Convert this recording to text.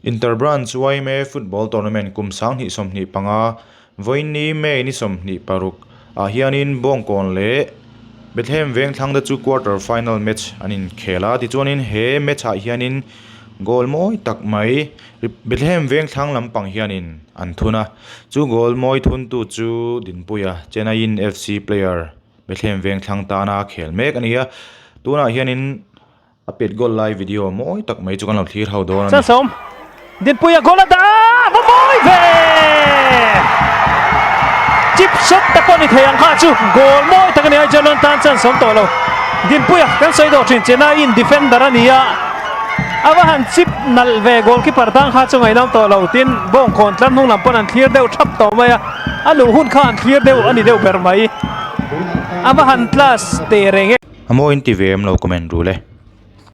Inter Branch yma Football Tournament kum 2025 vawiinni May ni 26 ah hianin Bawngkawn leh Bethlehem Vengthlang te chu quarter final match an inkhel a, tichuanin he match ah hianin goal mawi tak mai Bethlehem Vengthlang lampang hianin an thun a, chu goal mawi thuntu chu Dinpuia Chennaiyin FC player Bethlehem Vengthlang tana khel mek a ni a, tunah hianin A pet goal lai video mawi tak mai chu kan lo thlir ho dawn a ni. Chasawm Dinpuia goal a dah a, va mawi ve! Chip shot te pawh ni thei ang kha chu goal mawi tak a ni a, Jalon tan chansawm tawh lo. Dinpuia kan sawi dawh thin Chennai in defender a ni a, a va han chip nalh ve goalkeeper tan kha chu ngaihnawm tawh lo. Tin, Bawngkawn tlar hnung lam pawn an thlir deuh thap tawh mai a, a luh hun kha an thlir deuh a ni deuh ber mai. A va han class teh reng e. A mawi in ti ve em lo comment rul e.